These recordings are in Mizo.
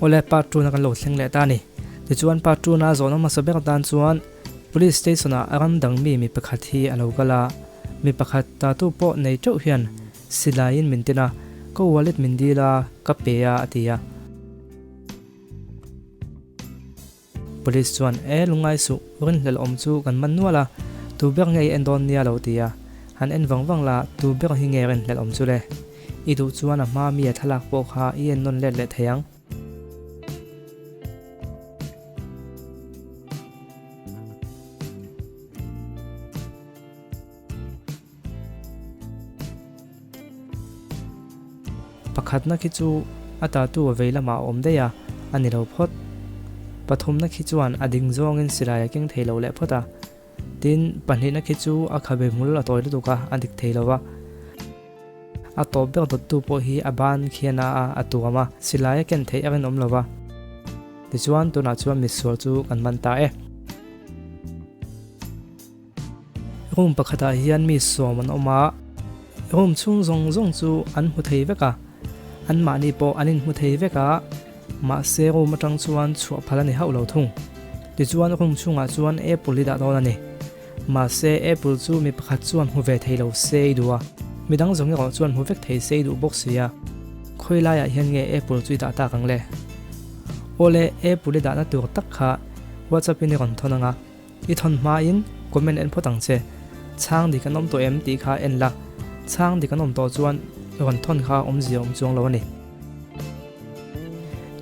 Awle, part two na kan lo thleng leh ta a ni. Tichuan part two na zawhna hmasa ber tan chuan Police station ah ram dang mi mi pakhat hi a lo kal a, mi pakhat tatu pawh nei teuh hian silai in min tin a, ka wallet min dil a, ka pe a a ti a. Police chuan, E, lungngai suh, rinhlelh awm chu kan man nual a, tu ber nge i en dawn nia lo ti a. Han en vang vang la, tu ber hi nge rinhlelh awm chu le? I duh chuan a hma mi a thlalak pawh kha i en nawn let leh thei ang. Pakhatna khi chu a tatu a vei lamah a awm daih a, a ni lo phawt. Pathumna khi chuan a ding zawngin silai a keng thei lo leh phawt a. Tin, pahnihna khi chu a khabe hmul a tawi lutuk a, a dik thei lo va. A tawp ber dawttu pawh hi a ban khian a a tuam a, silai a ken theih a rinawm lo va. Tichuan, tunah chuan misual chu kan man ta e. Room pakhatah hian mi sawm an awm a, room chhung zawng zawng chu an hmu thei vek a, anmahni pawh an inhmu thei vek a, mahse room atang chuan chhuah phal a ni hauh lo thung. Tichuan room chhungah chuan apple hi dah dawn a ni. Mahse apple chu mi pakhat chuan hmu ve thei lo se i duh a, midang zawng erawh chuan hmu vek thei se i duh bawk si a, khawi laiah hian nge apple chu i dah tak ang le? Awle, apple i dahna tur tak kha WhatsApp in i rawn thawn ang a. I thawn hmain comment en phawt ang che. Chhang dik an awm tawh em tih kha en la. Chhang dik an awm tawh chuan rawn thawn kha awmzia awm chuang lo a ni.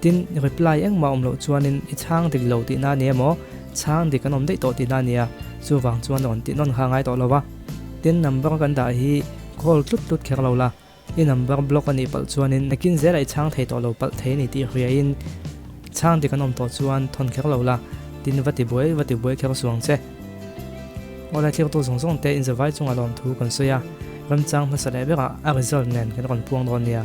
Tin, reply engmah awm loh chuanin i chhang dik lo tihna a ni emaw, chhang dik an awm daih tawh tihna a nia, chuvang chuan rawn tih nawn kha a ngai tawh lo va. Tin, number kan dah hi call tlut tlut kher lo la. I number block a nih palh chuanin nakin zelah i chhang thei tawh lo palh thei a ni tih hriain chhang dik an awm tawh chuan thawn kher lo la, tin va ti buai va ti buai kher suang che. Awlai thlirtu zawng zawng te inzavai chunga lawmthu kan sawi a, remchang hmasa leh berah a result nen kan rawn puang dawn nia.